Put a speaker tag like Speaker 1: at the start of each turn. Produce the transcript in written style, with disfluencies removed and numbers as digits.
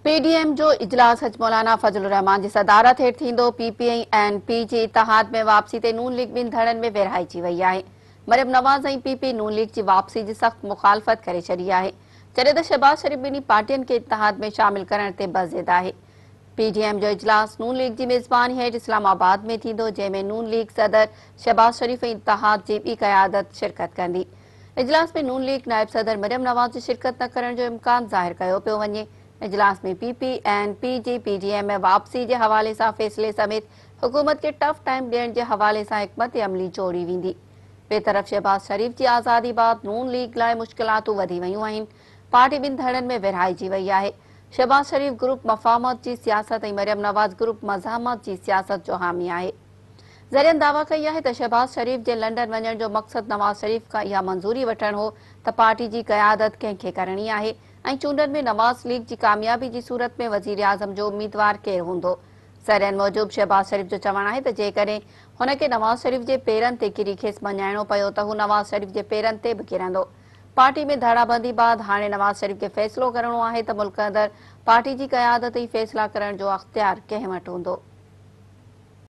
Speaker 1: P D M جو اجلاس اڄ مولانا فضل الرحمان جي صدارت هيٺ ٿيندو. پي پي ۽ اين پي جي اتحاد ۾ واپسي تي نون ليگ ٻن ڌڙن ۾ ورهائجي وئي آهي. مريم نواز ۽ پي پي نون ليگ جي واپسي جي سخت مخالفت ڪري ڇڏي آهي. جڏهن ته شهباز شريف ٻنهي پارٽين کي اتحاد ۾ شامل ڪرڻ تي بضد آهي. پي ڊي ايم جو اجلاس نون ليگ جي ميزباني هيٺ اسلام آباد ۾ ٿيندو، جنهن ۾ نون ليگ صدر شهباز شريف ۽ اتحاد جي ٻي قيادت شرڪت ڪندي. اجلاس ۾ نون ليگ نائب صدر مريم نواز جي شرڪت نه ڪرڻ جو امڪان ظاهر ڪيو پيو وڃي. اجلاس ۾ پي پي اين پي جي پي ڊي ايم ۾ واپسي جي حوالي سان فيصلي سميت حڪومت کي ٽف ٽائيم ڏيڻ جي حوالي سان حڪمت عملي جوڙي ويندي. ٻئي طرف شهباز شريف جي آزادي بعد نون ليگ لاء مشڪلاتون وڌي ويون آهن. پارٽي ٻن ڌڙن ۾ ورهائجي وئي آهي. شهباز شريف گروپ مفاهمت جي سياست ۽ مريم نواز گروپ مزاحمت جي سياست جو حامي آهي. ذريعن دعويٰ ڪئي آهي ته شهباز شريف جي لنڊن وڃڻ جو مقصد نواز شريف کان اها منظوري وٺڻ هو ته پارٽي جي قيادت ڪنهن کي ڪرڻي آهي ۽ چونڊن ۾ نواز ليگ جي ڪاميابي جي صورت ۾ وزيراعظم جو اميدوار ڪير هوندو. ذريعن موجب شهباز شريف جو چوڻ آهي ته جيڪڏهن هن کي نواز شريف جي پيرن تي ڪري کيس مڃائڻو پيو ته هو نواز شريف جي پيرن تي به ڪرندو. پارٽي ۾ ڌڙابندي بعد هاڻي نواز شريف کي فيصلو ڪرڻو آهي ته ملڪ اندر پارٽي جي قيادت ۽ فيصلا ڪرڻ جو اختيار ڪنهن وٽ هوندو.